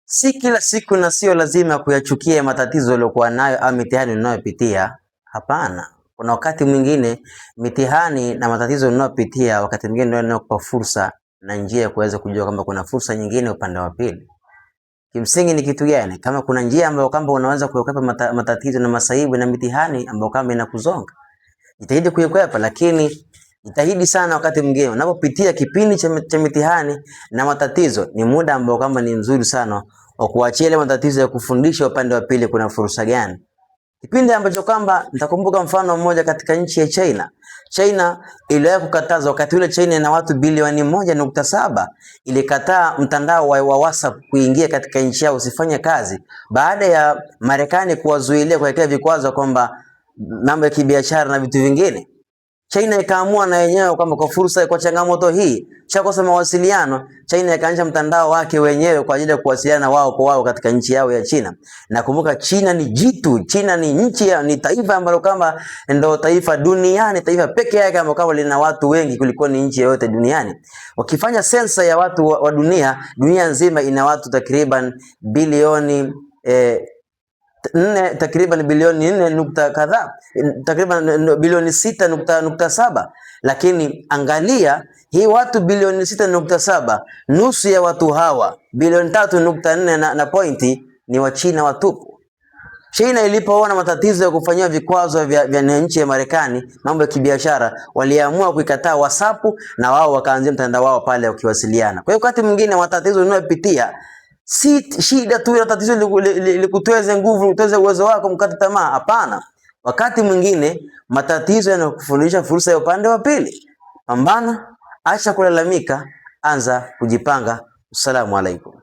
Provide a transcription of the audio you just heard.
Si kila siku na sio lazima kuyachukia matatizo uliokuwa nayo au mitihani unayopitia. Hapana, kuna wakati mwingine mitihani na matatizo unayopitia, wakati mwingine ndio yanayokupa fursa na njia ya kuweza kujua kwamba kuna fursa nyingine upande wa pili. Kimsingi ni kitu gani? Kama kuna njia ambayo kwamba unaweza kuokwepa matatizo na masaibu na mitihani ambayo kwamba inakuzonga, jitahidi kuikwepa, lakini jitahidi sana wakati mwingine unapopitia kipindi cha mitihani na matatizo, ni muda ambao kwamba ni mzuri sana wa kuachia ile matatizo ya kufundisha upande wa pili kuna fursa gani. Kipindi ambacho kwamba nitakumbuka mfano mmoja katika nchi ya China. China iliwahi kukataza wakati ule China ina watu bilioni 1.7, ilikataa mtandao wa WhatsApp kuingia katika nchi yao usifanye kazi, baada ya Marekani kuwazuilia kuwekea vikwazo kwamba mambo ya kibiashara na vitu vingine. China ikaamua na yenyewe kwamba kwa fursa, kwa changamoto hii chakosa mawasiliano, China ikaanza mtandao wake wenyewe kwa ajili ya kuwasiliana wao kwa wao katika nchi yao ya China. Na kumbuka China ni jitu, China ni nchi ya, ni taifa ambalo kama ndo taifa duniani, taifa peke yake ambalo kama lina watu wengi kuliko ni nchi yoyote duniani. Wakifanya sensa ya watu wa dunia, dunia nzima ina watu takriban bilioni nne, takriban bilioni nne nukta kadhaa, takriban bilioni sita nukta nukta saba. Lakini angalia hii watu bilioni 6.7, nusu ya watu hawa bilioni 3.4 na pointi ni Wachina watupu. China ilipoona matatizo ya kufanyiwa vikwazo vya nchi ya Marekani, mambo ya kibiashara, waliamua kuikataa WhatsApp na wao wakaanzia mtandao wao pale wakiwasiliana. Kwa hiyo wakati mwingine matatizo unayopitia si shida tu ya tatizo likutweze nguvu, likutweze uwezo wako mkate tamaa. Hapana, wakati mwingine matatizo yanakufundisha fursa ya upande wa pili. Pambana, acha kulalamika, anza kujipanga. Assalamu alaikum.